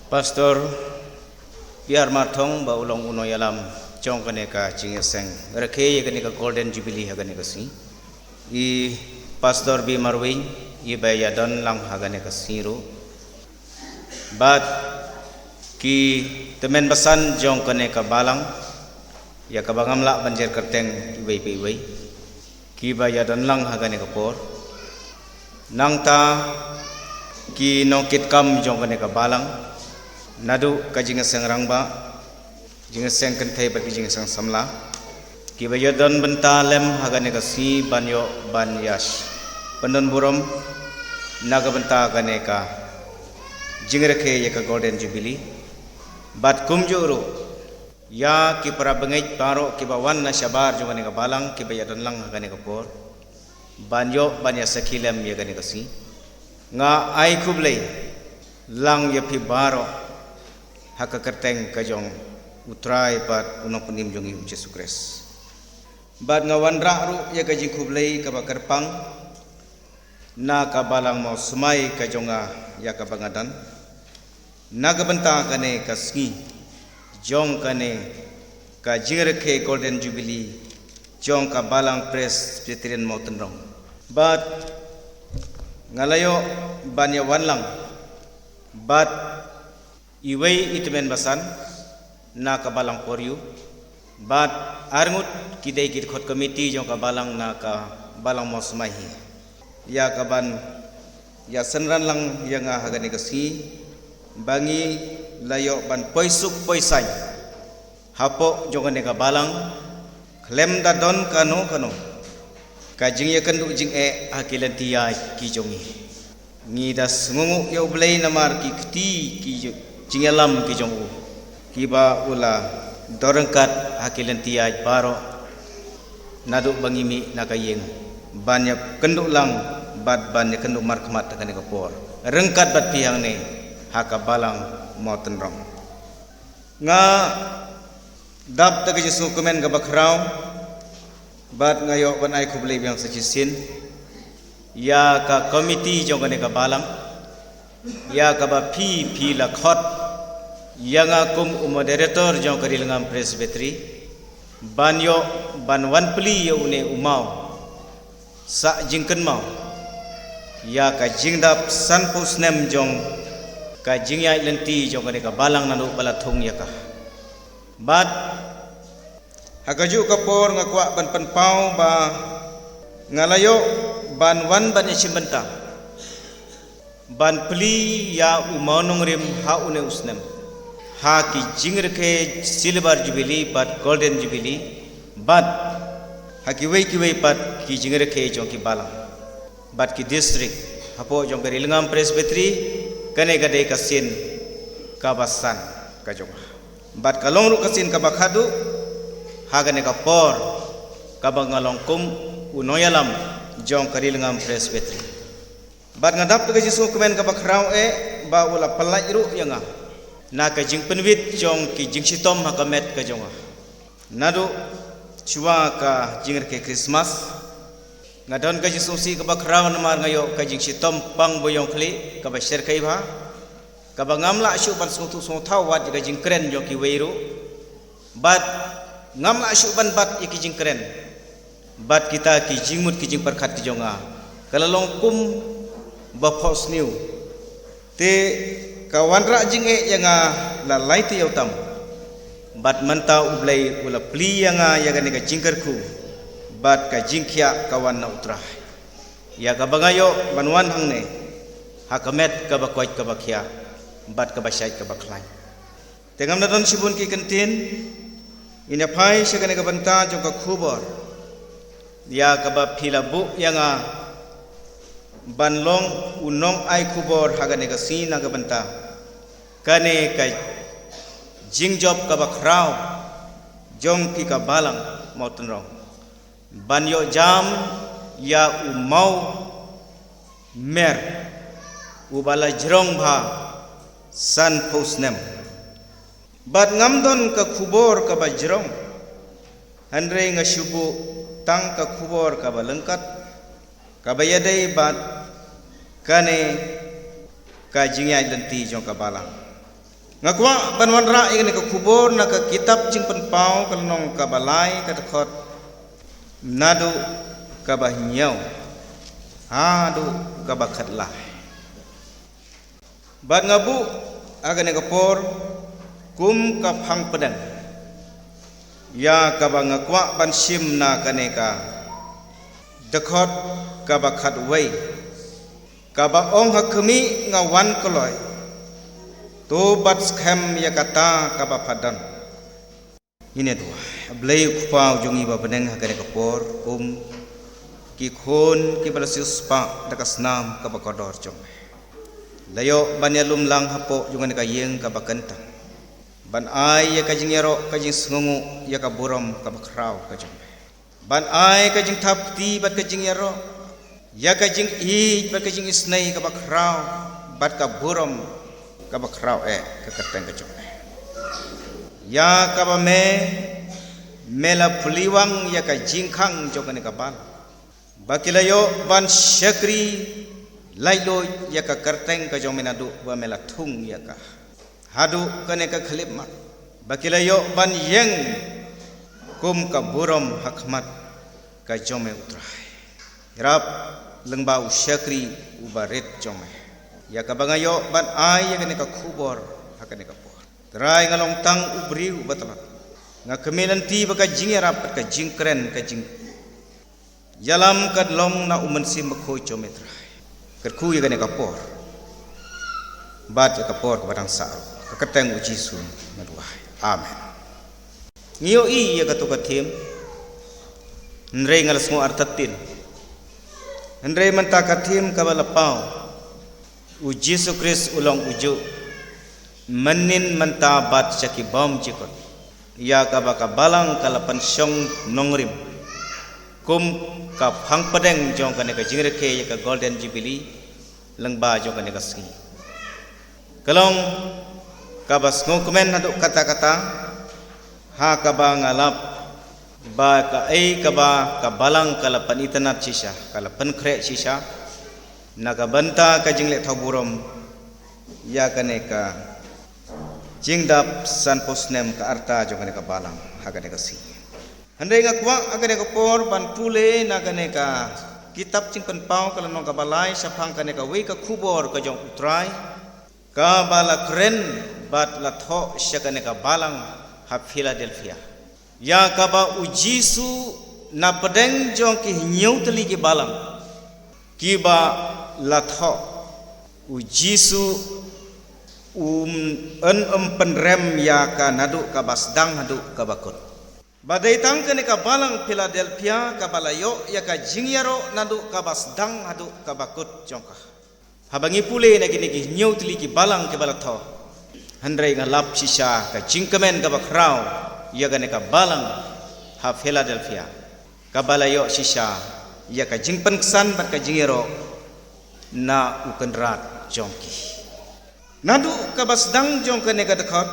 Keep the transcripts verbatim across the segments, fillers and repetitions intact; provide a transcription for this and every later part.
Pastor Piar Marthong ba u long u nongïalam jong kane ka jingïaseng rakhe ïa kane ka Golden Jubilee ha kane ka sngi. I Pastor B Marwin i ba ïadon lang ha kane ka sngi ruh. Bad ki tymmen basan jong kane ka balang, ïa kaba ngam lah ban jer kyrteng iwei pa iwei, kiba ïadon lang ha kane ka por. Nangta ki nongkitkam jong kane ka balang, naduh ka jingïaseng rangbah, jingïaseng kynthei bad ki jingïaseng samla, kiba ïadon bynta lem ha kane ka sngi ban ïoh ban ïa pyndon burom na ka bynta kane ka jingrakhe ïa ka Golden Jubilee. Bad kumjuh ruh ïa ki para bangeit baroh kiba wan na shabar jong kane ka balang kiba ïadon lang ha kane ka por ban ïoh ban ïa sakhi lem ïa kane ka sngi. Nga ai khublei lang ïa phi baroh ha ka kyrteng ka jong U Trai bad U Nongpynim jong ngi U Jisu Khrist. Bad nga wanrah ruh ïa ka jingkhublei kaba kyrpang na ka balang Mawsmai ka jong nga ïa kaba nga don na ka bynta kane ka sngi jong kane ka jingrakhe Golden Jubilee jong ka balang Presbyterian Mawtynrong. Bad nga la ïoh ban ïa wan lang bad iwei i tymmen basan na ka balang Poriew, bad arngut ki dei ki dkhot komiti jong ka balang na ka balang Mawsmai hi, ïa kaban ïa synran lang ïa nga ha kane ka sngi ba ngi la ïoh ban poi suk poi saiñ hapoh jong kane ka balang, khlem da don kano kano ka jingïakynduh jingeh ha ki lynti ïaid ki jong ngi. Ngi da sngewnguh ïa U Blei namar ki kti ki ju-, jingïalam ki jong u, kiba u la don ryngkat ha ki lynti ïaid baroh naduh ba ngi mih na ka ïing ban ïakynduh lang bad ban ïakynduh markhmat ha kane ka por ryngkat bad phi hangne ha ka balang Mawtynrong. Nga dap da ka jingsngewkmen kaba khraw bad nga ïoh ban ai khublei biang sa shisien ïa ka komiti jong kane ka balang, ïa kaba phi phi la khot ïa nga kum u moderator jong ka Rilngam Presbytery ban ïoh ban wan plie ïa une u maw sah jingkynmaw ïa ka jingdap sanphew snem jong ka jingïaid lynti jong kane ka balang naduh ba la thung ïa ka. Bad ha kajuh ka por nga kwah ban pynpaw ba nga la ïoh ban wan ban ïashim bynta ban plie ïa u mawnongrim ha une u snem ha ki jingrakhe Silver Jubilee bad Golden Jubilee, bad ha kiwei kiwei pat ki jingrakhe jong ki balang bad ki district hapoh jong ka Rilngam Presbytery. Kane ka dei ka sien kaba san ka jong nga bad ka long ruh ka sien kaba khadduh ha kane ka por kaba nga long kum u nongïalam jong ka Rilngam Presbytery. Bad nga dap da ka jingsngewkmen kaba khraw eh ba u la pyllait ruh ïa nga na ka jingpynwit jong ki jingshitom ha ka met ka jong nga. Naduh shuwa ka jingrakhe Christmas, nga don ka jingsngewsih kaba khraw namar nga ïoh ka jingshitom pang ba ïong khlieh kaba sher kai bha, kaba ngam lah shuh ban sngewthuh sngewthaw wat ïa ka jingkren jong kiwei ruh. Bad ngam lah shuh ban bat ïa ki jingkren bad kita ki jingmut ki jingpyrkhat ki jong nga, ka la long kum ba phohsniew. Te ka wanrah jingeh ïa nga la lai taïew tam. Bad mynta U Blei u la plie ïa nga ïa kane ka jingkyrkhu bad ka jingkhiah ka wan na U Trai, ïa kaba nga ïoh ban wan hangne ha ka met kaba koit kaba khiah bad kaba shait kaba khlaiñ. Te ngam da don shibun ki kyntien, ngin ïa phai sha kane ka bynta jong ka khubor ïa kaba phi la buh ïa nga ban long u nongai khubor ha kane ka sngi na ka bynta kane ka jingjop kaba khraw jong ki ka balang Mawtynrong ban ïoh jam ïa u maw mer uba la jrong bha sanphew snem. Bad ngam don ka khubor kaba jrong, hynrei nga shu buh tang ka khubor kaba lyngkot kaba ïadei bad kane ka jingïaid lynti jong ka balang. Nga kwah ban wanrah ïa kane ka khubor na ka kitab Jingpynpaw ka lynnong kaba lai, ka dkhot naduh kaba hynñiew haduh kaba khatlai. Bad nga buh ha kane ka por kum ka phang pdeng ïa kaba nga kwah ban shim na kane ka dkhot kaba khatwei, kaba ong: Ha khmih, nga wan kloi, to bat skhem ïa kata kaba pha don. Ngin ïa duwai. A Blei U Kpa U jong ngi uba ha bneng, ha kane ka por, kum ki khun kiba la siewspah da ka snam kaba kordor jong Me, la ïoh ban ïalum lang hapoh jong kane ka ïing kaba kyntang, ban ai ïa ka jingïaroh, ka jingsngewnguh ïa ka burom kaba khraw ka jong Me, ban ai ka jingthap kti bad ka jingïaroh ïa ka jingïeit bad ka jingisynei kaba khraw bad ka burom kaba khraw eh ka kyrteng ka jong Me, ïa kaba Me, Me la plie wang ïa ka jingkhang jong kane ka balang, ba ki la ïoh ban shakri laitluid ïa ka kyrteng ka jong Me naduh ba Me la thung ïa ka haduh kane ka khyllipmat, ba ki la ïoh ban ïeng kum ka burom ha khmat ka jong Me, U Trai. Ïarap lyngba u shakri uba rit jong Me, ïa kaba nga ïoh ban ai ïa kane ka khubor ha kane ka por. Trai, nga long tang u briew uba tlot. Nga kmen lynti ba ka jingïarap bad ka jingkren, ka jing ïalam kan long na U Mynsiem Bakhuid jong Me, Trai. Kyrkhu ïa kane ka por bad ïa ka por kaba dang sah ruh. Ha ka kyrteng U Jisu nga duwai. Amen. Ngi ïohi ïa kato ka theme, hynrei nga la sngew artatien. Hynrei mynta ka theme kaba la paw: U Jisu Khrist u long ujuh mynnin, mynta bad sha ki bymjukut. Ïa kaba ka balang ka la pynshong nongrim kum ka phang pdeng jong kane ka jingrakhe ïa ka Golden Jubilee lyngba jong kane ka sngi. Ka long kaba sngewkmen haduh katta katta, ha kaba nga lap ba kaei kaba ka balang ka la pynitynnad shisha, ka la pynkhreh shisha, na ka bynta ka jingleh thaw burom ïa kane ka jingdap sanphew snem ka rta jong kane ka balang ha kane ka sngi. Hynrei nga kwah ha kane ka por ban pule na kane ka kitab Jingpynpaw ka lynnong kaba lai shaphang kane kawei ka khubor ka jong U Trai, kaba la kren bad la thoh sha kane ka balang ha Philadelphia, ïa kaba U Jisu, na pdeng jong ki hynñiew tylli ki balang kiba la thoh, U Jisu um, yn ym pynrem ïa ka naduh kaba sdang haduh kaba kut. Ba dei tang kane ka balang Philadelphia kaba la ïoh ïa ka jingïaroh naduh kaba sdang haduh kaba kut jong ka. Haba ngi pule na kine ki hynñiew tylli ki balang kiba la thoh, hynrei nga lap shisha ka jingkmen kaba khraw ïa kane ka balang ha Philadelphia, kaba la ïoh shisha ïa ka jingpynksan bad ka jingïaroh na U Kynrad jong ki. Naduh kaba sdang jong kane ka dkhot,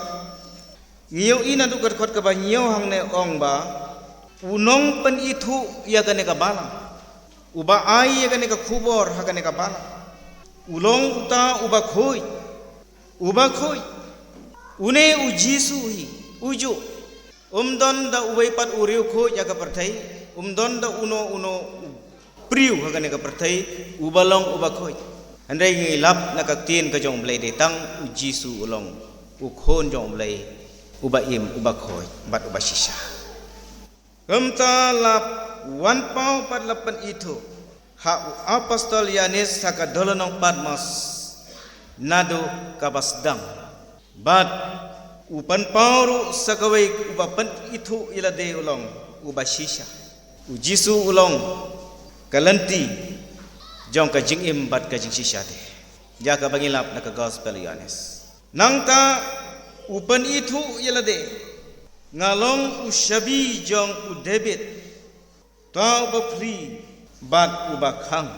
ngi ïohi naduh ka dkhot kaba hynñiew hangne ong ba u nongpynithuh ïa kane ka balang, uba ai ïa kane ka khubor ha kane ka balang, u long uta uba khuid, uba khuid. Une U Jisu hi, ujuh. Um don da uwei pat u riewkhuid ha ka pyrthei, um don da uno uno u briew ha kane ka pyrthei uba long uba khuid. Hynrei ngi lap na ka ktien ka jong U Blei, dei tang U Jisu u long u Khun jong U Blei, uba im, uba khuid bad uba shisha. Kumta la wan paw bad la pynithuh ha u apostol Ïoannis ha ka dohlynnong Patmos naduh kaba sdang. Bad u pynpaw ruh sa kawei uba pynithuh ïa lade u long uba shisha. U Jisu u long ka lynti jong ka jingim bad ka jingshisha de, ïa kaba ngi lap na ka Gospel Ïoannis. Nangta u pynithuh ïa lade, nga long u shabi jong u Dabid, uta uba pli bad uba khang.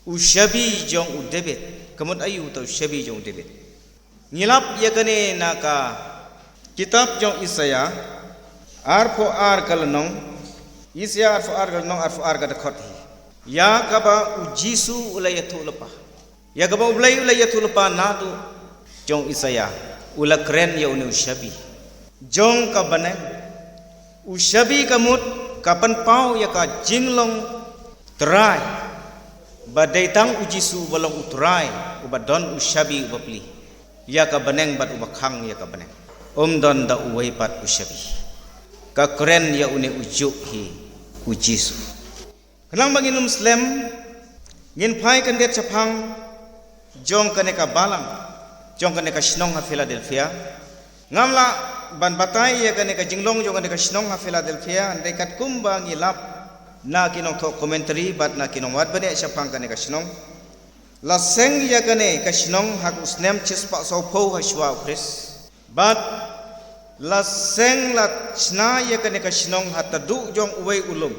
U shabi jong u Dabid. Ka mut aïu uta u shabi jong u Dabid? Ngi lap ïa kane na ka kitab jong Isaïah arphew ar ka lynnong, Isaïah arphew ar ka lynnong, arphew ar ka dkhot hi, ïa kaba U Jisu u la ïathuh lypa. Ïa kaba U Blei u la ïathuh lypa naduh jong Isaïah. U la kren ïa une u shabi jong ka bneng. U shabi ka mut ka pynpaw ïa ka jinglong trai, ba dei tang U Jisu uba long u Trai, uba don u shabi u bapli ïa ka bneng bad uba khang ïa ka bneng. Um don da uwei pat u shabi. Ka kren ïa une u juh hi U Jisu. Khnang ba ngin ym slem, ngin phai khyndiat shaphang jong kane ka balang, jong kane ka shnong ha Philadelphia. Ngam lah ban batai ïa kane ka jinglong jong kane ka shnong ha Philadelphia, hynrei katkum ba ngi lap na ki nongthoh commentary bad na ki nongwad bniah shaphang kane ka shnong. La seng ïa kane ka shnong ha u snem shispah sawphew ha shuwa U Khrist. Bad la seng la shna ïa kane ka shnong ha taduk jong uwei u lum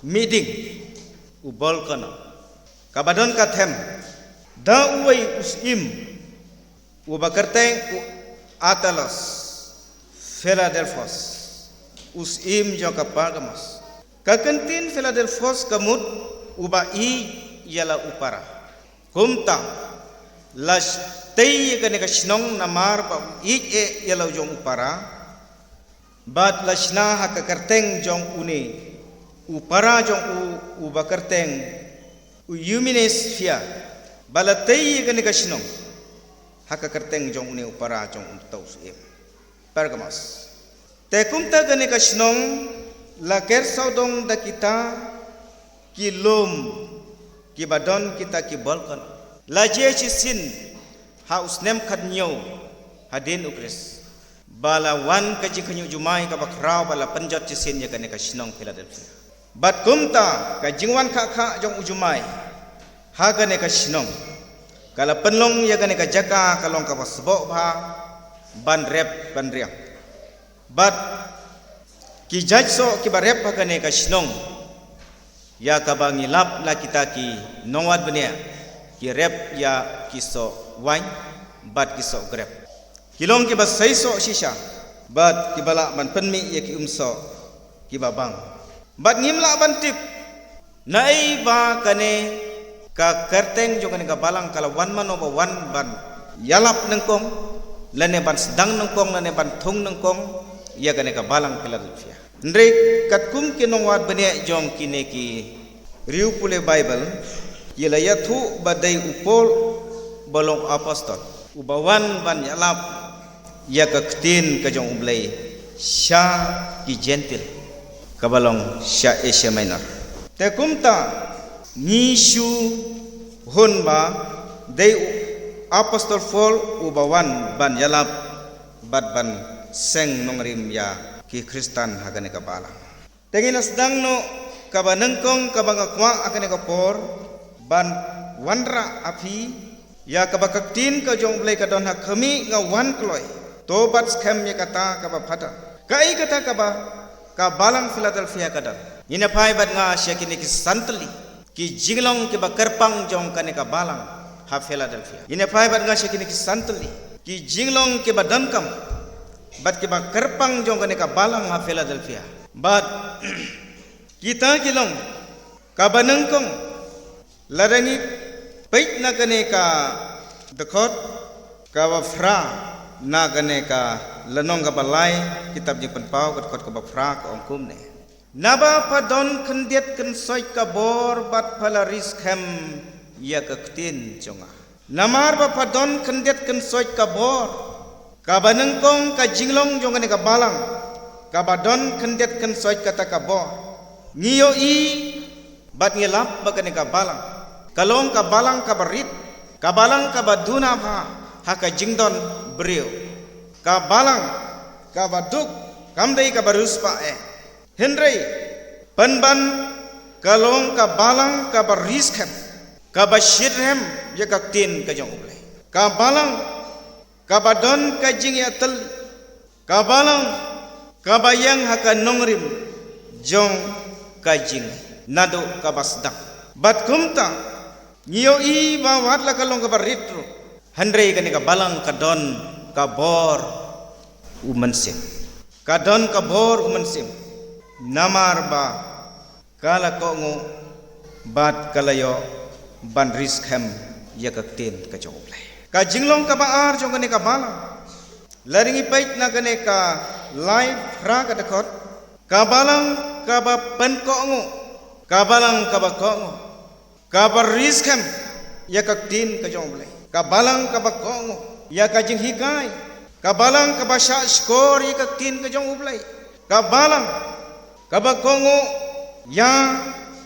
mihding, u Balkan. Kaba don ka them da uwei u syiem uba kyrteng u Attalus Philadelphus, u syiem jong ka Pergamos. Ka ktien Philadelphus ka mut uba ïeit ïa la u para. Kumta la tei ïa kane ka shnong namar ba u ïeit eh ïa la u jong u para. Bad la shna ha ka kyrteng jong une u para jong u uba kyrteng u Eumenes Phia. Ba la tei ïa kane ka shnong ha ka kyrteng jong une u para jong uta u syiem Pergamos. Te kumta kane ka shnong la ker sawdong da kita ki lum kiba don kita ki Balkan. La jia shisien ha u snem khathynñiew hadien U Khrist. Ba la wan ka jingkhynñiuh jumai kaba khraw ba la pynjot shisien ïa kane ka shnong Philadelphia. Bad kumta ka jingwan khah khah jong u jumai ha kane ka shnong ka la pynlong ïa kane ka jaka ka long kaba sboh bha ban rep ban riang. Bad ki jait soh kiba rep ha kane ka shnong, ïa kaba ngi lap na kita ki nongwad bniah, ki rep ïa ki soh waiñ bad ki soh grep. Ki long kiba sei soh shisha bad kiba lah ban pynmih ïa ki um soh kiba bang. Bad ngim lah ban tip naei ba kane ka kyrteng jong kane ka balang ka la wan mano ba wan ban ïalap nyngkong, lane ban sdang nyngkong, lane ban thung nyngkong ïa kane ka balang Philadelphia. Hynrei katkum ki nongwad bniah jong kine ki riew pule Baibl, ki la ïathuh ba dei u Paul ba long apostol uba wan ban ïalap ïa ka ktien ka jong U Blei sha ki Jentil kaba long sha Asia Minor. Te kumta ngi shu hun ba dei u apostol Paul uba wan ban ïalap bad ban seng nongrim ïa ki Khristan ha kane ka balang. Te ngin sdang noh kaba nyngkong kaba nga kwah ha kane ka por ban wanrah ha phi, ïa kaba ka ktien ka jong U Blei ka don ha khmih, nga wan kloi. To bad skhem ïa kata kaba phada. Kaei kata kaba ka balang Philadelphia ka don? Ngin ïa phai bad nga sha kine ki san tylli ki jinglong kiba kyrpang jong kane ka balang ha Philadelphia. Ngin ïa phai bad nga sha kine ki san tylli ki jinglong kiba donkam bad kiba kyrpang jong kane ka balang ha Philadelphia. Bad kita ki long, kaba nyngkong, lada ngi peit na kane ka dkhot kaba phra, na kane ka lynnong kaba lai kitab Jingpynpaw, ka dkhot kaba phra ka ong kumne: Naba pha don khyndiat kynsoit ka bor bad pha la ri skhem ïa ka ktien jong nga. Namar ba pha don khyndiat kynsoit ka bor kaba nyngkong, ka jinglong jong kane ka balang kaba don khyndiat kynsoit kata ka bor. Ngi ïohi bad ngi lap ba kane ka balang ka long ka balang kaba rit, ka balang kaba duna bha ha ka jingdon briew, ka balang kaba duk, kam dei kaba riewspah eh. Hynrei pynban ka long ka balang kaba ri skhem, kaba shitrhem ïa ka ktien ka jong U Blei, ka balang kaba don ka jingïatylli, ka balang kaba ïeng ha ka nongrim jong ka jingngeit naduh kaba sdang. Bad kumta ngi ïohi ba wat la ka long kaba rit ruh, hynrei kane ka balang ka don ka bor u mynsiem. Ka don ka bor u mynsiem, namar ba ka la kohnguh bad ka la ïoh ban ri skhem ïa ka ktien ka jong U Blei. Ka jinglong kaba ar jong kane ka balang Lada ngi peit na kane ka lai phra ka dkhot, ka balang kaba pynkohnguh, ka balang kaba kohnguh, kaba ri skhem ïa ka ktien ka jong U Blei. Ka balang kaba kohnguh ïa ka jinghikai. Ka balang kaba shahshkor ïa ka ktien ka jong U Blei. Ka balang kaba kohnguh ïa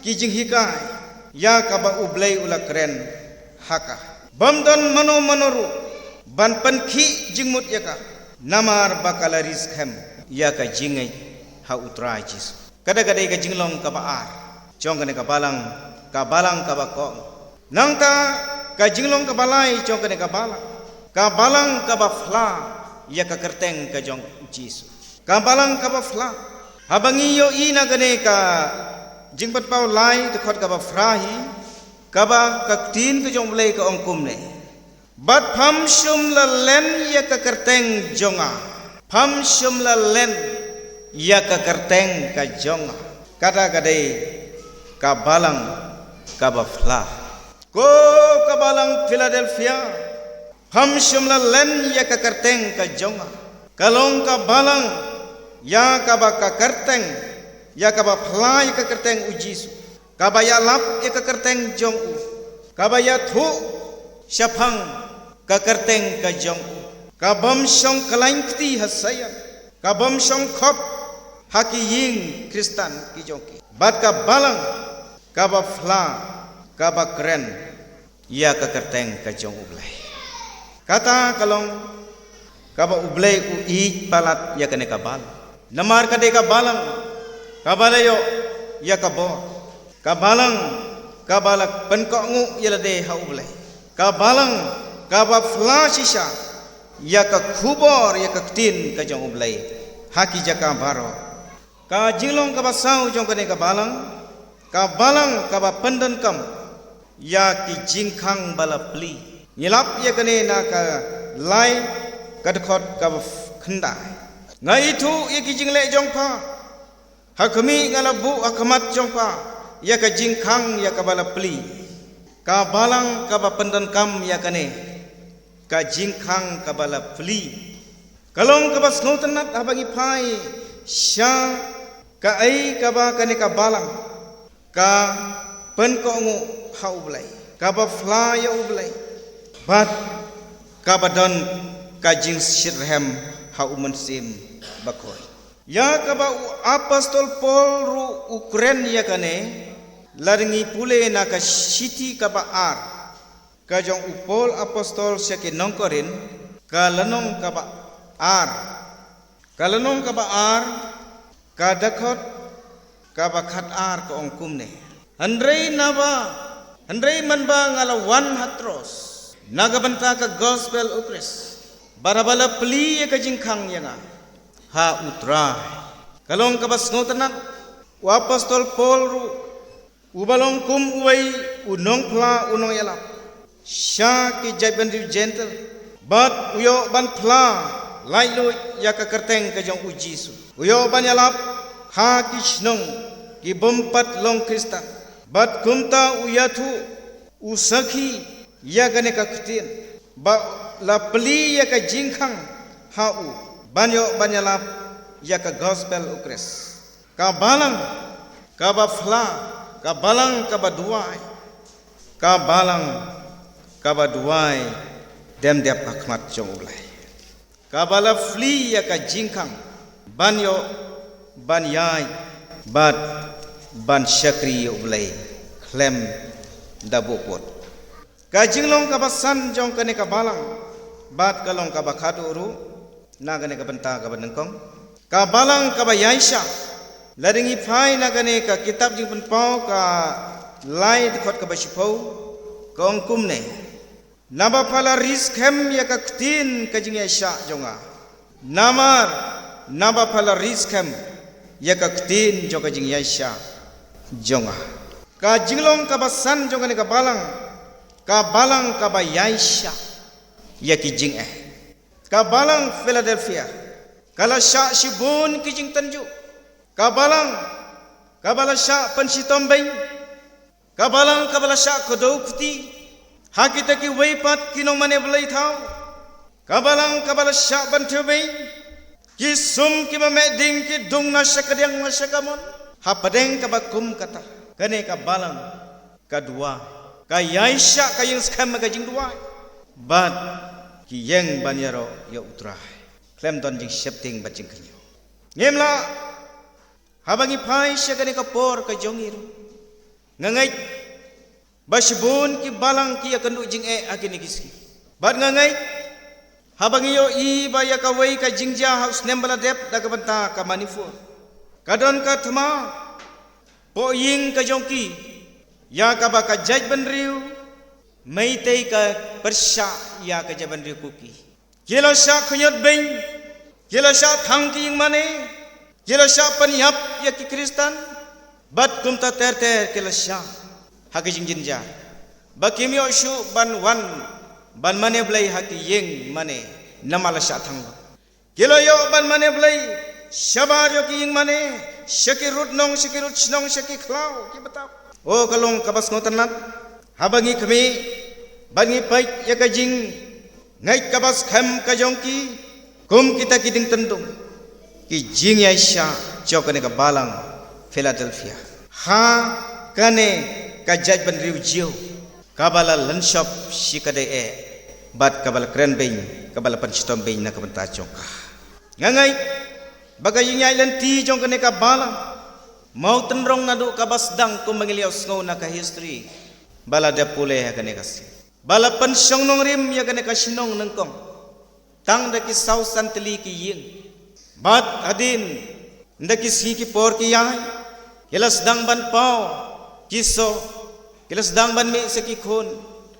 ki jinghikai, ïa kaba U Blei u la kren ha ka. Bym don mano mano ruh ban pynkhih jingmut ïa ka, namar ba ka la ri skhem ïa ka jingngeit ha U Trai Jisu. Kata ka dei ka jinglong kaba ar jong kane ka balang, ka balang kaba kohnguh. Nangta ka jinglong kaba lai jong kane ka balang, ka balang kaba phla ïa ka kyrteng ka jong U Jisu. Ka balang kaba phla. Haba ngi ïohi na kane ka Jingpynpaw lai dkhot kaba phra hi, kaba ka ktien ka jong U Blei ka ong kumne: Bad pham shym la len ïa ka kyrteng jong nga. Pham shym la len ïa ka kyrteng ka jong nga. Kata ka dei ka balang kaba phla. Ko ka balang Philadelphia, pham shym la len ïa ka kyrteng ka jong nga. Ka long ka balang ïa kaba ka kyrteng, ïa kaba phla ïa ka kyrteng U Jisu. Kaba ïalap ïa ka kyrteng jong u. Kaba ïathuh shaphang ka kyrteng ka jong u. Ka bym shong khlaiñ kti ha Sion. Ka bym shong khop ha ki ïing Khristan ki jong ki. Bad ka balang kaba phla, kaba kren ïa ka kyrteng ka jong U Blei. Kata ka long kaba U Blei u ïeit palat ïa kane ka balang. Namar ka dei ka balang kaba la ïoh ïa ka bor. Ka balang kaba la pynkohnguh ïa lade ha U Blei. Ka balang kaba phla shisha ïa ka khubor ïa ka ktien ka jong U Blei ha ki jaka baroh. Ka jinglong kaba saw jong kane ka balang, ka balang kaba pyndonkam ïa ki jingkhang ba la plie. Ngi lap ïa kane na ka lai ka dkhot kaba khyndai. Nga ithuh ïa ki jingleh jong pha. Ha khmih nga la buh ha khmat jong pha ïa ka jingkhang ïa kaba la plie. Ka balang kaba pyndonkam ïa kane ka jingkhang kaba la plie. Ka long kaba sngewtynnat haba ngi phai sha kaei kaba kane ka balang ka pynkohnguh ha U Blei, kaba phla ïa U Blei, bad kaba don ka jingshitrhem ha U Mynsiem Bakhuid. Ïa kaba u apostol Paul ruh u kren ïa kane, lada ngi pule na ka shithi kaba ar ka jong u Paul apostol sha ki nong Korinth, ka lynnong kaba ar. Ka lynnong kaba ar, ka dkhot kaba khatar ka ong kumne: Hynrei naba, hynrei mynba nga la wan ha Troas na ka bynta ka gospel U Khrist, bad haba la plie ïa ka jingkhang ïa nga ha U Trai. Ka long kaba sngewtynnat, u apostol Paul ruh uba long kum uwei u nongphla u nongïalap sha ki jaitbynriew Jentil, bad u ïoh ban phla laitluid ïa ka kyrteng ka jong U Jisu. U ïoh ban ïalap ha ki shnong ki bym pat long Khristan, bad kumta u ïathuh, u sakhi ïa kane ka ktien, ba la plie ïa ka jingkhang ha u ban ïoh ban ïalap ïa ka gospel U Khrist. Ka balang kaba phla, ka balang kaba duwai, ka balang kaba duwai dem dep ha khmat jong U Blei. Kaba la plie ïa ka jingkhang ban ïoh ban ïaid bad ban shakri ïa U Blei khlem da buh pud. Ka jinglong kaba san jong kane ka balang, bad ka long kaba khatduh ruh na kane ka bynta kaba nyngkong. Ka balang kaba ïaishah. Lada ngi phai na kane ka kitab Jingpynpaw ka lai dkhot kaba shiphew, ka ong kumne: Naba pha la ri skhem ïa ka ktien ka jingïaishah jong nga. Namar naba pha la ri skhem ïa ka ktien jong ka jingïaishah jong nga. Ka jinglong kaba san jong kane ka balang, ka balang kaba ïaishah ïa ki jingeh. Ka balang Philadelphia ka la shah shibun ki jingtynjuh. Ka balang kaba la shah pynshitom beiñ. Ka balang kaba la shah kdew kti ha kita kiwei pat ki nongmane blei thaw. Ka balang kaba la shah ban thiewbeiñ, ki sum kiba meh ding ki dung na sha kadiang na sha kamon. Hapdeng kaba kum kata, kane ka balang ka duwai, ka ïaishah ka ïing skhem ka jingduwai. Bad ki ïeng ban ïaroh ïa U Trai khlem don jingsheptieng bad jingkynmaw. Ngim lah, haba ngi phai sha kane ka por ka jong ngi ruh, nga ngeit ba shibun ki balang ki ïakynduh jingeh ha kine ki sngi. Bad nga ngeit haba ngi ïohi ba ïa kawei ka jingjia ha u snem ba la dep da ka bynta ka Manipur, ka don ka thma poh ïing ka jong ki, ïa kaba ka jaitbynriew Meitei ka pyrshah ïa ka jaitbynriew Kuki. Ki la shah khñiot beiñ, ki la shah thang ki ïing mane, ki la shah pynïap ïa ki Khristan, bad kumta ter ter ki la shah ha ki jingjynjar ba kim ïoh shuh ban wan ban mane Blei ha ki ïing mane, namar la shah thang. Ki la ïoh ban mane Blei shabar ïa ki ïing mane, sha ki rud nong, sha ki rud shnong, sha ki khlaw ki btap. O ka long kaba sngewtynnat haba ngi khmih bad ngi peit ïa ka jingngeit kaba skhem ka jong ki, kum kita ki diengtyndung, ki jingïaishah jong kane ka balang Philadelphia ha kane ka jaitbynriew Jiw, kaba la lynshop shi kadei eh bad kaba la kren beiñ, kaba la pynshitom beiñ na ka bynta jong ka. Nga ngeit ba ka jingïaid lynti jong kane ka balang, mawtynrong naduh kaba sdang, kumba ngi la ïohsngew na ka history, ba la dep pule ha kane ka sngi, ba la pynshong nongrim ïa kane ka shnong nyngkong tang da ki saw san tylli ki ïing. Bad hadien da ki sngi ki por ki ïaid, ki la sdang ban paw ki soh, ki la sdang ban mih sa ki khun,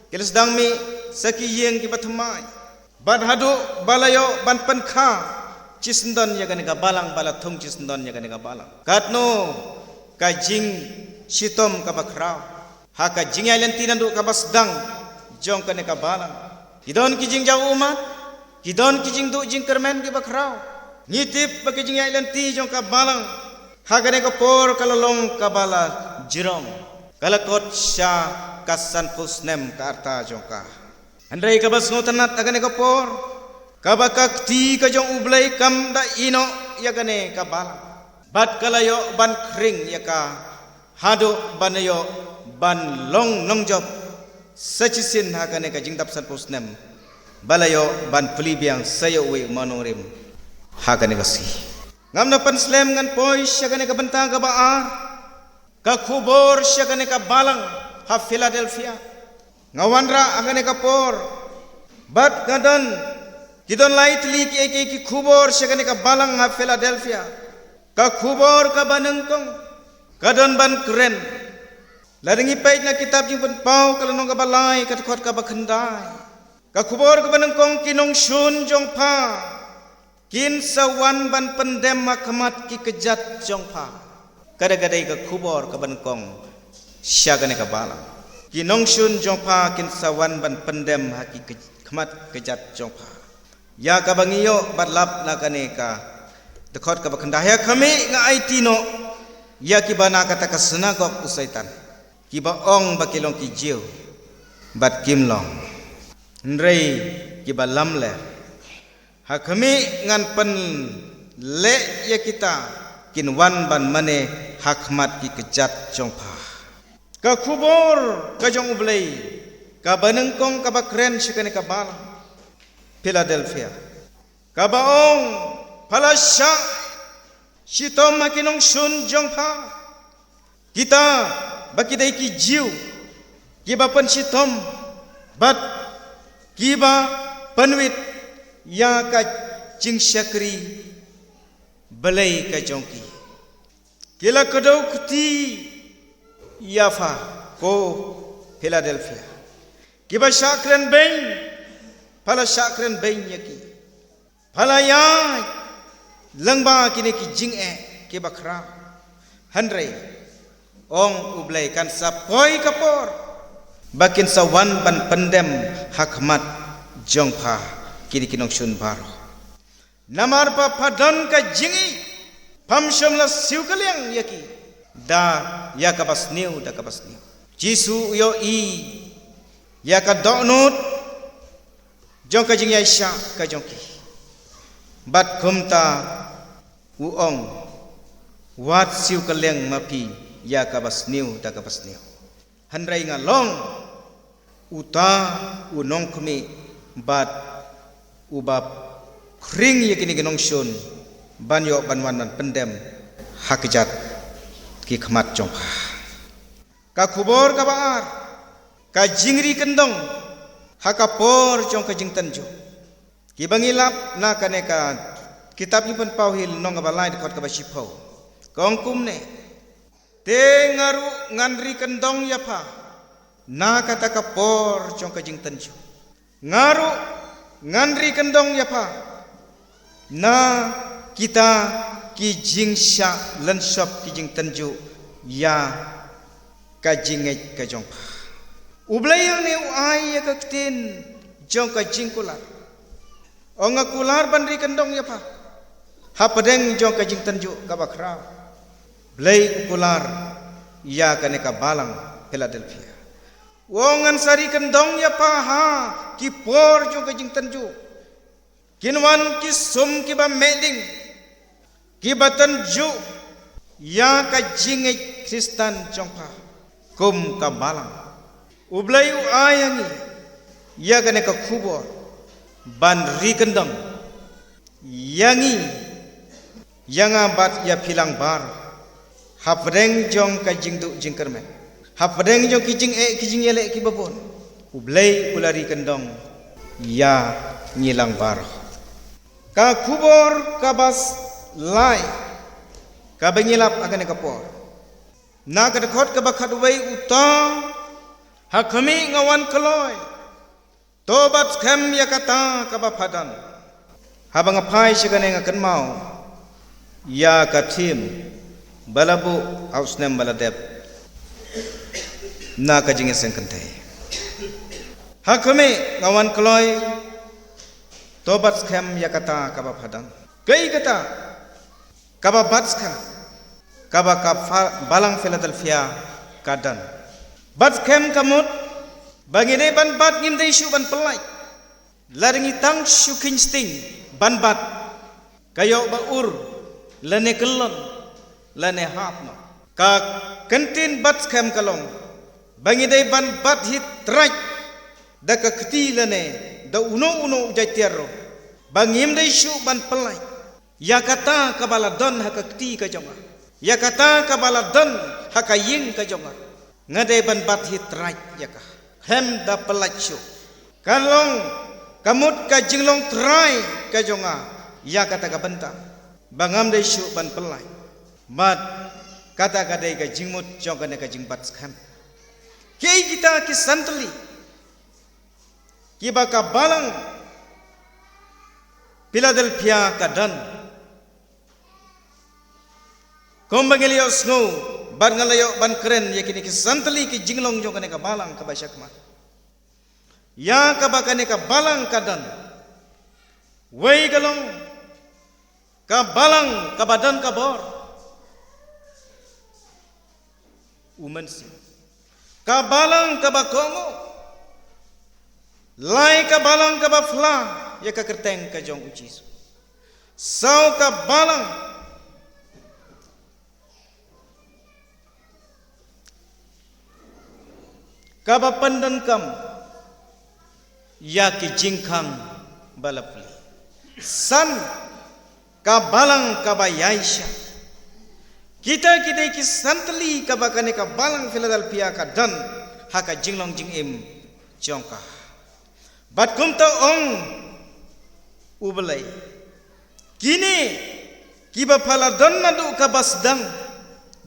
ki la sdang mih sa ki ïing kiba thymmai. Bad haduh ba la ïoh ban pynkha shisyndon ïa kane ka balang, ba la thung shisyndon ïa kane ka balang, katno ka jingshitom kaba khraw ha ka jingïaid lynti naduh kaba sdang jong kane ka balang. Ki don ki jingjaw ummat, ki don ki jingduh jingkyrmen kiba khraw. Ngi tip ba ka jingïaid lynti jong ka balang ha kane ka por ka la long kaba la jrong, ka la kot sha ka sanphew snem ka rta jong ka. Hynrei kaba sngewtynnat ha kane ka por, kaba ka kti ka jong U Blei kam da ïehnoh ïa kane ka balang, bad ka la ïoh ban khring ïa ka haduh ban ïoh ban long nongjop sa shisien ha kane ka jingdap sanphew snem, ba la ïoh ban plie biang sa ïa uwei u mawnongrim ha kane ka sngi. Ngam da pynslem, ngan poi sha kane ka bynta kaba ar, ka khubor sha kane ka balang ha Philadelphia. Nga wanrah ha kane ka por bad nga don, ki don lai tylli kiei kiei ki khubor sha kane ka balang ha Philadelphia. Ka khubor kaba nyngkong ka don ban kren, lada ngi peit na kitab Jingpynpaw ka lynnong kaba lai, ka dkhot kaba khyndai. Ka khubor kaba nyngkong, ki nongshun jong pha kin sa wan ban pyndem ha khmat ki kjat jong pha. Ka dei, ka dei ka khubor kaba nyngkong sha kane ka balang. Ki nongshun jong pha kin sa wan ban pyndem ha ki kj-, khmat kjat jong pha. Ïa kaba ngi ïoh ban lap na kane ka dkhot kaba khyndai: Ïa khmih, nga aiti noh ïa kiba na kata ka synagog u Soitan, kiba ong ba ki long ki Jiw, bad kim long, hynrei kiba lamler. Ha khmih, ngan pynleh ïa kita kin wan ban mane ha khmat ki kjat jong pha. Ka khubor ka jong U Blei kaba nyngkong kaba kren sha kane ka balang Philadelphia, kaba ong, pha la shah shitom ha ki nongshun jong pha, kita ba ki dei ki Jiw kiba pynshitom bad kiba pynwit ïa ka jingshakri Blei ka jong ki. Ki la kdew kti ïa pha, ko Philadelphia. Kiba shah kren beiñ, pha la shah kren beiñ ïa ki. Pha la ïaid lyngba kine ki jingeh kiba khraw. Hynrei, ong U Blei, kan sa poi ka por ba kin sa wan ban pyndem ha khmat jong pha kine ki nongshun baroh. Namar ba pha don ka jingïeit, pham shym la siew kylliang ïa ki da ïa kaba sniew da kaba sniew. Jisu u ïohi ïa ka dohnud jong ka jingïaishah ka jong ki. Bad kumta u ong, wat siew kylleng ma phi ïa kaba sniew da kaba sniew. Hynrei nga long uta u nongkhmih bad uba khring ïa kine ki nongshun ban ïoh ban wan ban pyndem ha kjat ki khmat jong pha. Ka khubor kaba ar, ka jingri kyndong ha ka por jong ka jingtynjuh. Kiba ngi lap na kane ka kitab Jingpynpaw hi lynnong kaba lai dkhot kaba shiphew, ka ong kumne: Te nga ruh ngan ri kyndong ïa pha na kata ka por jong ka jingtynjuh. Nga ruh ngan ri kyndong ïa pha na kita ki jingshah lynshop ki jingtynjuh ïa ka jingngeit ka jong pha. U Blei hangne u ai ïa ka ktien jong ka jingkular. Ong, nga kular ban ri kyndong ïa pha hapdeng jong ka jingtynjuh kaba khraw. Blei u kular ïa kane ka balang Philadelphia. U ong, ngan sa ri kyndong ïa pha ha ki por jong ka jingtynjuh. Kin wan ki sum kiba meh ding, kiba tynjuh ïa ka jingngeit Khristan jong pha kum ka balang. U Blei u ai ha ngi ïa kane ka khubor ban ri kyndong ïa ngi, ïa nga bad ïa phi lang baroh, hapdeng jong ka jingduh jingkyrmen, hapdeng jong ki jingeh ki jingïaleh kiba bun, U Blei u la ri kyndong ïa ngi lang baroh. Ka khubor kaba s-, lai kaba ngi lap ha kane ka por, na ka dkhot kaba khatwei, uta, ha khmih, nga wan kloi. To bat skhem ïa kata kaba pha don. Haba nga phai sha kane nga kynmaw ïa ka theme ba la buh ha u snem ba la dep na ka jingïaseng kynthei. Ha khmih, nga wan kloi. To bat skhem ïa kata kaba pha don. Kaei kata kaba bat skhem kaba ka pha-, balang Philadelphia ka don? Bat skhem ka mut ba ngi dei ban bat, ngim dei shuh ban pyllait. Lada ngi tang shu kheiñ sting ban bat, ka ïoh ba ur lane kyllon lane hap noh. Ka kyntien bat skhem ka long ba ngi dei ban bat hi trai da ka kti lane da uno uno u jait tiar ruh, ba ngim dei shuh ban pyllait ïa kata kaba la don ha ka kti ka jong nga, ïa kata kaba la don ha ka ïing ka jong nga. Nga dei ban bat hi trai ïa ka, khlem da pyllait shuh. Ka long ka mut ka jinglong trai ka jong nga ïa kata ka bynta, ba ngam dei shuh ban pyllait. Bad kata ka dei ka jingmut jong kane ka jingbat skhem. Kiei kita ki san tylli kiba ka balang Philadelphia ka don? Kumba ngi la ïohsngew bad nga la ïoh ban kren ïa kine ki san tylli ki jinglong jong kane ka balang kaba shakhmat, ïa kaba kane ka balang ka don. Wei ka long ka balang kaba don ka bor, u mynsiem. Ka balang kaba kohnguh. Lai, ka balang kaba phla ïa ka kyrteng ka jong U Jisu. Saw, ka balang kaba pyndonkam ïa ki jingkhang ba la plie. San, ka balang kaba ïaishah. Kita ki dei ki san tylli kaba kane ka balang Philadelphia ka don ha ka jinglong jingim jong ka. Bad kumta ong U Blei, kine kiba pha la don naduh kaba sdang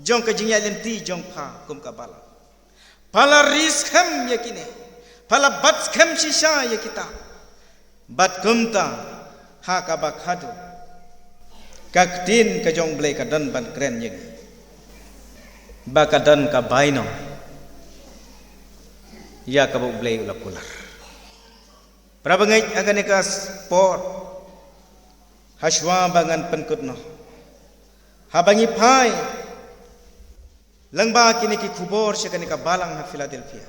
jong ka jingïaid lynti jong pha kum ka balang, pha la ri skhem ïa kine, pha la bat skhem shisha ïa kita. Bad kumta, ha kaba khadduh, ka ktien ka jong U Blei ka don ban kren ïa ngi ba ka don ka bainong ïa kaba U Blei u la kular. Para bangeit, ha kane ka por, hashwa ba ngan pynkut noh, haba ngi phai lyngba kine ki khubor sha kane ka balang ha Philadelphia,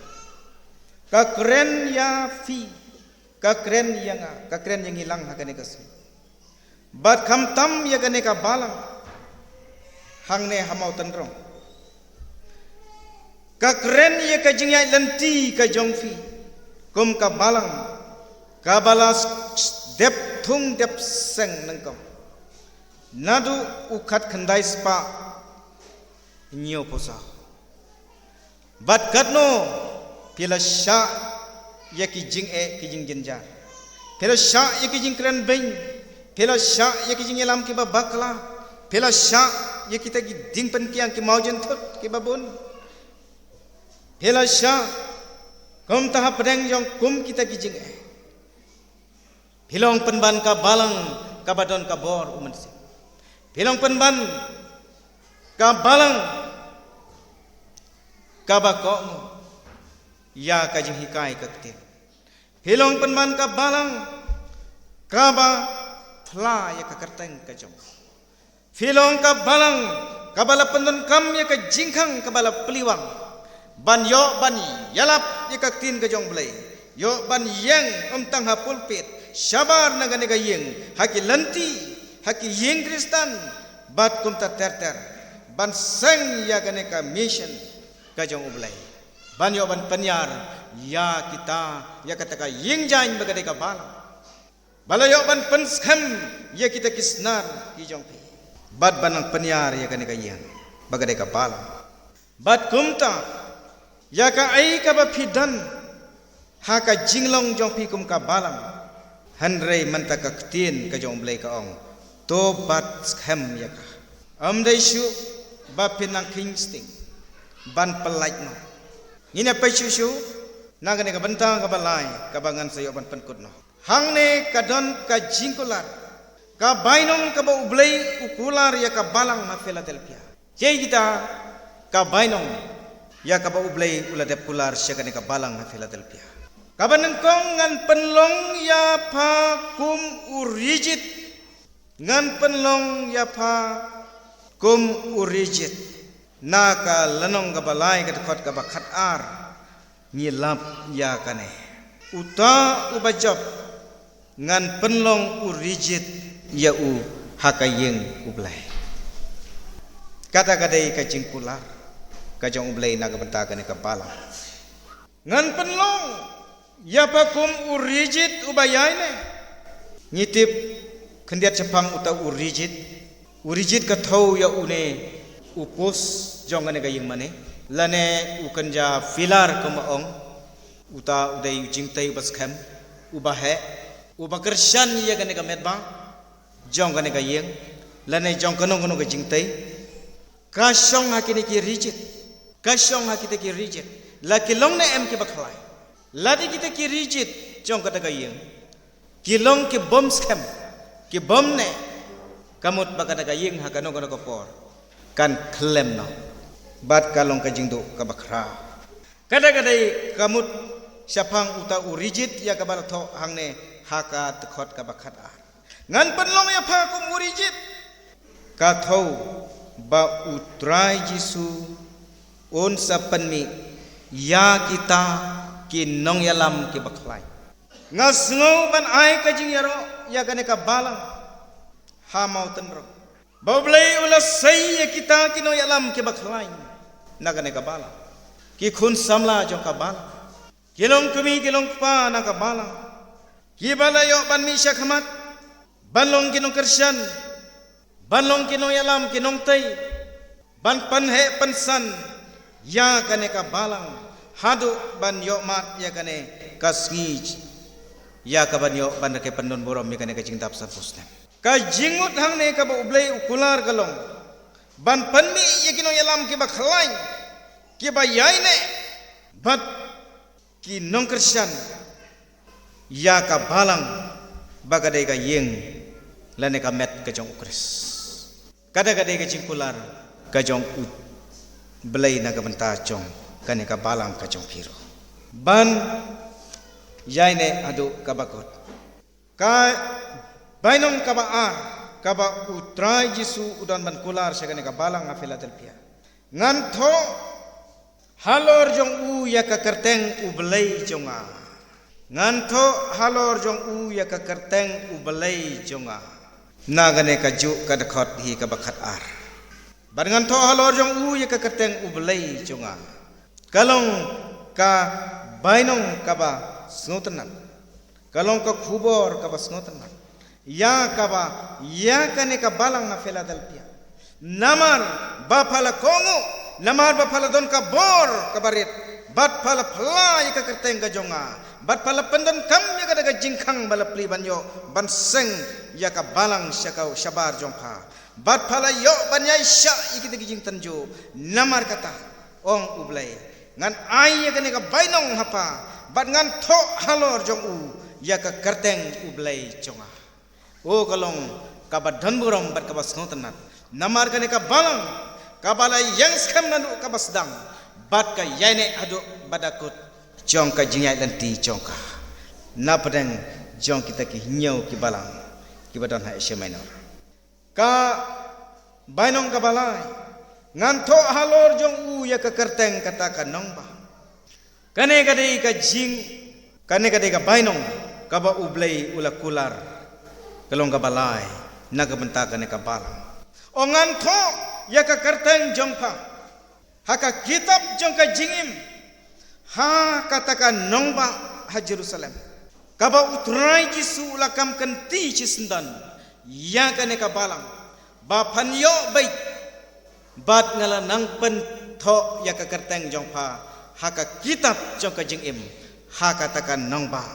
ka kren ïa phi Ka kren ïa nga, ka kren ïa ngi lang ha kane ka sngi. Bad khamtam ïa kane ka balang hangne ha Mawtynrong. Ka kren ïa ka jingïaid lynti ka jong phi kum ka balang kaba la dep thung dep seng nyngkong. Naduh u khatkhyndai spah hynñiewphew saw. Bad katno phi la shah ïa ki jingeh ki jingjynjar. Phi la shah ïa ki jingkren beiñ. Phi la shah ïa ki jingïalam kiba bakla. Phi la shah ïa kita ki diengpynkiang ki mawjynthut kiba bun. Phi la shah kumta hapdeng jong kum kita ki jingeh. Phi long pynban ka balang kaba don ka bor u Mynsiem. Phi long pynban ka balang kaba kohnguh ïa ka jinghikai ka ktien. Phi long pynban ka balang kaba phla ïa ka kyrteng ka jong. Phi long ka balang kaba la pyndonkam ïa ka jingkhang kaba la pynlong ban ïoh ban ïalap ïa ka ktien ka jong U Blei. Ïoh ban ïeng ym tang ha pulpit, shabar na kane ka ïing, ha ki lynti, ha ki ïing Khristan, bad kumta ter ter ban seng ïa kane ka mission ka jong U Blei. Ban ïoh ban pynïar ïa kita, ïa kata ka ïing jaiñ ba ka dei ka balang. Ba la ïoh ban pynskhem ïa kita ki snar ki jong phi. Bad ban nang pynïar ïa kane ka ïing ba ka dei ka balang. Bad kumta ïa kaei kaba phi don ha ka jinglong jong phi kum ka balang. Hynrei mynta ka ktien ka jong U Blei ka ong, to bat skhem ïa ka. Ym dei shuh ba phin nang kheiñ sting ban pyllait noh. Ngin ïa peit shuh shuh na kane ka bynta kaba lai kaba ngan sa ïoh ban pynkut noh. Hangne ka don ka jingkular, ka bainong kaba U Blei u kular ïa ka balang ha Philadelphia. Kaei kata ka bainong ïa kaba U Blei u la dep kular sha kane ka balang ha Philadelphia? Kaba nyngkong, ngan pynlong ïa pha kum u rijit. Ngan pynlong ïa pha kum u rijit. Na ka lynnong kaba lai ka dkhot kaba khatar ngi lap ïa kane. Uta uba jop ngan pynlong u rijit ïa u ha ka ïing U Blei. Kata ka dei ka jingkular ka jong U Blei na ka bynta kane ka balang. Ngan pynlong ïa pha kum u rijit uba ïaineh. Ngi tip khyndiat shaphang uta u rijit. U rijit ka thew ïa une u post jong kane ka ïing mane, lane u kynja pillar kumba ong. Uta u dei u jingtei uba skhem, uba heh, uba kyrshan ïa kane ka metba jong kane ka ïing, lane jong kano kano ka jingtei. Ka shong ha kine ki rijit. Ka shong ha kita ki rijit. La ki long ne em kiba khlaiñ? Lada kita ki rijit jong kata ka ïing ki long ki bym skhem, ki bym neh, ka mut ba kata ka ïing ha kano kano ka por kan khlem noh. Bad ka long ka jingduh kaba khraw. Kata ka dei ka mut shaphang uta u rijit ïa kaba la thoh hangne ha ka dkhot kaba khatar. Ngan pynlong ïa pha kum u rijit. Ka thew ba U Trai Jisu un sa pynmih ïa kita ki nongïalam kiba khlaiñ. Nga sngew ban ai ka jingïaroh ïa kane ka balang ha Mawtynrong. Ba U Blei u la sei ïa kita ki nongïalam kiba khlaiñ na kane ka balang. Ki khun samla jong ka balang. Ki long kmie ki long kpa na ka balang. Kiba la ïoh ban mih shakhmat ban long ki nongkyrshan, ban long ki nongïalam ki nongtei, ban pynheh pynsan ïa kane ka balang haduh ban ïoh mad ïa kane ka sngi, ïa ka ban ïoh ban rakhe pyndon burom ïa kane ka jingdap sanphew snem. Ka jingmut hangne kaba U Blei u kular ka long ban pynmih ïa ki nongïalam kiba khlaiñ, kiba ïaineh bad ki nongkyrshan ïa ka balang ba ka dei ka ïing lane ka met ka jong U Khrist. Kata ka dei ka jingkular ka jong U Blei na ka bynta jong kane ka balang ka jong phi ruh. Ban ïaineh haduh kaba kut. Ka bainong kaba ar kaba U Trai Jisu u don ban kular sha kane ka balang ha Philadelphia. Ngan thoh halor jong u ïa ka kyrteng U Blei jong nga. Ngan thoh halor jong u ïa ka kyrteng U Blei jong nga. Na kane ka juh ka dkhot hi kaba khat ar. Bad ngan thoh halor jong u ïa ka kyrteng U Blei jong nga. Ka long ka bainong kaba sngewtynnat. Ka long ka khubor kaba sngewtynnat. Ïa kaba, ïa kane ka balang ha Philadelphia. Namar ba pha la kohnguh, namar ba pha la don ka bor kaba rit, bad pha la phla ïa ka kyrteng ka jong nga, bad pha la pyndonkam ïa kata ka jingkhang ba la plie ban ïoh, ban seng ïa ka balang sha ka shabar jong pha. Bad pha la ïoh ban ïaishah ïa kita ki jingtynjuh. Namar kata, ong U Blei, ngan ai ïa kane ka bainong ha pha, bad ngan thoh halor jong u ïa ka kyrteng U Blei jong nga. O ka long kaba don burom bad kaba sngewtynnat. Namar kane ka balang kaba la ïeng skhem naduh kaba sdang, bad ka ïaineh haduh ba da kut jong ka jingïaid lynti jong ka. Na pdeng jong kita ki hynñiew ki balang kiba don ha Asia Minor. Ka bainong kaba lai. Ngan thoh halor jong u ïa ka kyrteng kata ka nongbah. Kane ka dei ka jing, kane ka dei ka bainong kaba U Blei u la kular. Ka long kaba lai na ka bynta kane ka balang. O ngan thoh ïa ka kyrteng jong pha ha ka kitab jong ka jingim, ha kata ka nongbah ha Jerusalem, kaba U Trai Jisu u la kam kynti shisyndon ïa kane ka balang, ba phan ïoh beit, bad nga la nang pynthoh ïa ka kyrteng jong pha ha ka kitab jong ka jingim, ha kata ka nongbah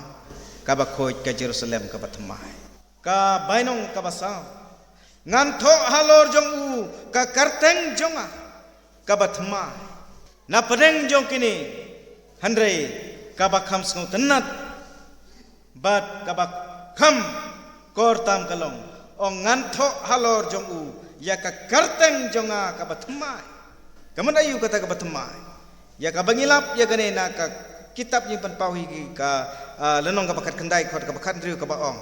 kaba khuid, ka Jerusalem kaba thymmai. Ka bainong kaba saw. Ngan thoh halor jong u ka kyrteng jong nga kaba thymmai. Na pdeng jong kine, hynrei kaba kham sngewtynnat bad kaba kham kor tam ka long, o ngan thoh halor jong u ïa ka kyrteng jong nga kaba thymmai. Ka mut aïu kata kaba thymmai? Ïa kaba ngi lap ïa kane na ka kitab Jingpynpaw hi, ka, ah, lynnong kaba khatkhyndai, dkhot kaba khathynriew, kaba ong: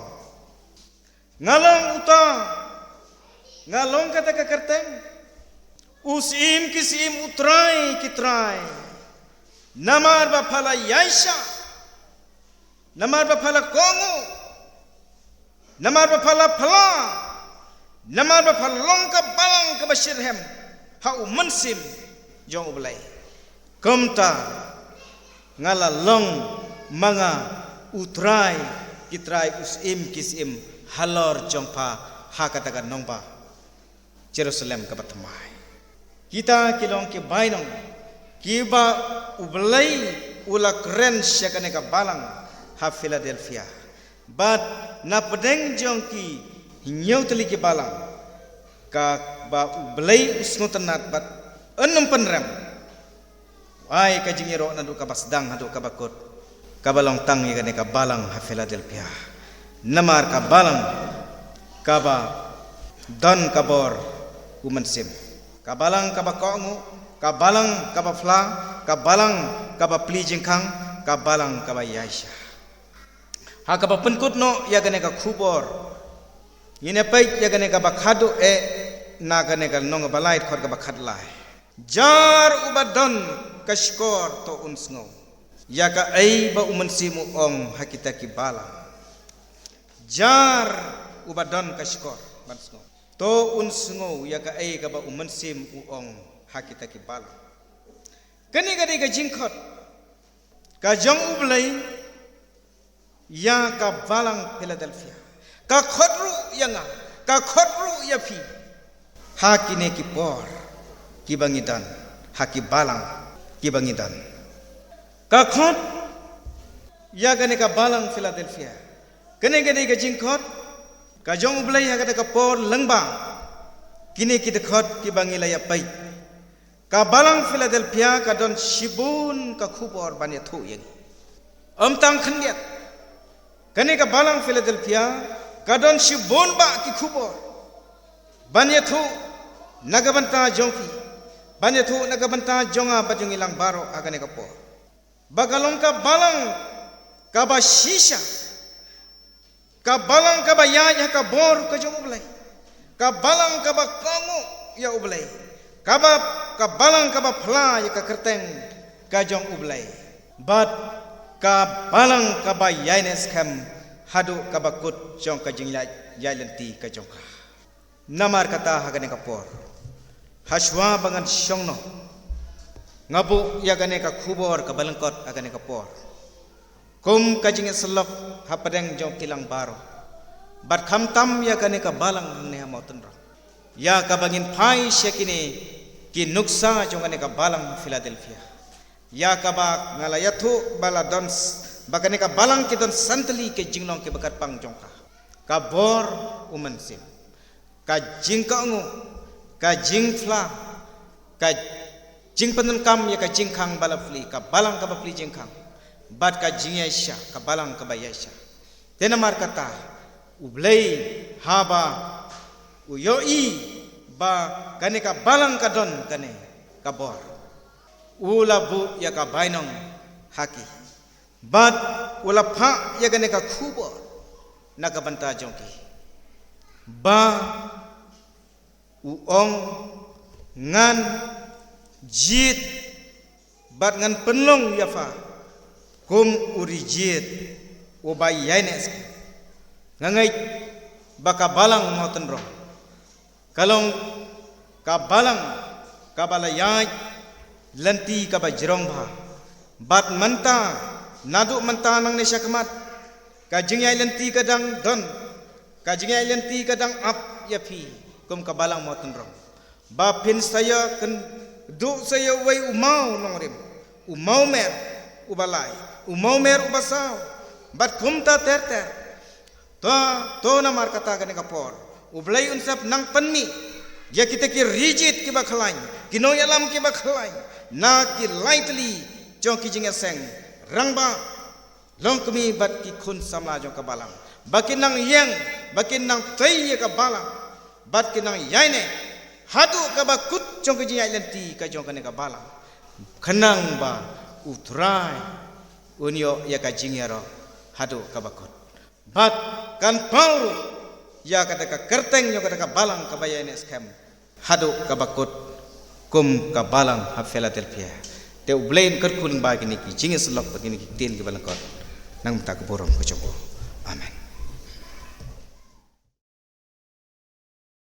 Nga long uta, nga long kata ka kyrteng, U Syiem ki syiem, U Trai ki trai. Namar ba pha la ïaishah, namar ba pha la kohnguh, namar ba pha la phla, namar ba pha long ka balang kaba shitrhem ha U Mynsiem jong U Blei. Kumta nga la long ma nga U Trai ki trai, U Syiem ki syiem halor jong pha ha kata ka nongbah Jerusalem kaba thymmai. Kita ki long ki bainong kiba U Blei u la kren sha kane ka balang ha Philadelphia. Bad na pdeng jong ki hynñiew tylli ki balang, kaba U Blei u sngewtynnat bad un ym pynrem, u ai ka jingïaroh naduh kaba sdang haduh kaba kut, kaba long tang ïa kane ka balang ha Philadelphia. Namar ka balang kaba don ka bor U Mynsiem, ka balang kaba kohnguh, ka balang kaba phla, ka balang kaba plie jingkhang, ka balang kaba ïaishah. Ha kaba pynkut noh ïa kane ka khubor, ngin ïa peit ïa kane kaba khadduh eh na kane ka lynnong kaba lai, dkhot kaba khatlai. Jar uba don ka shkor to un sngew ïa kaei ba U Mynsiem u ong ha kita ki balang. Jar uba don ka shkor ban sngew, to un sngew ïa kaei kaba U Mynsiem u ong ha kita ki balang. Kane ka dei ka jingkhot ka jong U Blei ïa ka balang Philadelphia. Ka khot ruh ïa nga, ka khot ruh ïa phi ha kine ki por kiba ngi don, ha ki balang kiba ngi don. Ka khot ïa kane ka balang Philadelphia. Kane ka dei ka jingkhot ka jong U Blei ha kata ka por lyngba kine ki dkhot kiba ngi la ïa peit. Ka balang Philadelphia ka don shibun ka khubor ban ïathuh ïa ngi. Ym tang khyndiat, kane ka balang Philadelphia ka don shibun bah ki khubor ban ïathuh na ka bynta jong phi, ban ïathuh na ka bynta jong nga bad jong ngi lang baroh ha kane ka por. Ba ka long ka balang kaba shisha, ka balang kaba ïaid ha ka bor ka jong U Blei, ka balang kaba kohnguh ïa U Blei, kaba, ka balang kaba phla ïa ka kyrteng ka jong U Blei. Bad Ka balang kaba ïaineh skhem haduh kaba kut jong ka jingïaid, ïaid lynti ka jong ka. Namar kata ha kane ka por, hashwa ba ngan shong noh, nga buh ïa kane ka khubor kaba lyngkot ha kane ka por kum ka jingïasyllok hapdeng jong ki lang baroh, bad khamtam ïa kane ka balang hangne ha Mawtynrong, ïa kaba ngin phai sha kine ki nuksa jong kane ka balang Philadelphia, ïa kaba nga la ïathuh ba la don s-, ba kane ka balang ki don san tylli ki jinglong kiba kyrpang jong ka: ka bor u mynsiem, ka jingkohnguh, ka jingphla, ka jingpyndonkam ïa ka jingkhang ba la plie, ka balang kaba plie jingkhang, bad ka jingïaishah, ka balang kaba ïaishah. Te namar kata, U Blei haba u ïohi ba kane ka balang ka don kane ka bor, u la buh ïa ka bainong ha ki, bad u la phah ïa kane ka khubor na ka bynta jong ki, ba u ong, ngan jied bad ngan pynlong ïa pha kum u rijied uba ïaineh skhem. Nga ngeit ba ka balang Mawtynrong ka long ka balang kaba la ïaid lynti kaba jrong bha, bad mynta, naduh mynta nangne shakhmat, ka jingïaid lynti ka dang don, ka jingïaid lynti ka dang ap ïa phi kum ka balang Mawtynrong, ba phin sa ïakynduh sa ïa uwei u maw nongrim, u maw mer uba lai, u maw mer uba saw, bad kumta ter ter. To, to namar kata kane ka por U Blei un sa pynang pynmih ïa kita ki rijied kiba khlaiñ, ki nongïalam kiba khlaiñ, na ki lai tylli jong ki jingïaseng, rangbah, longkmie bad ki khun samla jong ka balang, ba kin nang ïeng, ba kin nang tei ïa ka balang, bad kin nang ïaineh haduh kaba kut jong ka jingïaid lynti ka jong kane ka balang, khnang ba U Trai un ïoh ïa ka jingïaroh haduh kaba kut, bad kan paw ruh ïa kata ka kyrteng jong kata ka balang kaba ïaineh skhem haduh kaba kut kum ka balang ha Philadelphia. Te U Blei un kyrkhu lyngba kine ki jingïasyllok bad kine ki ktien kiba lyngkot, na ka bynta ka burom ka jong u. Amen.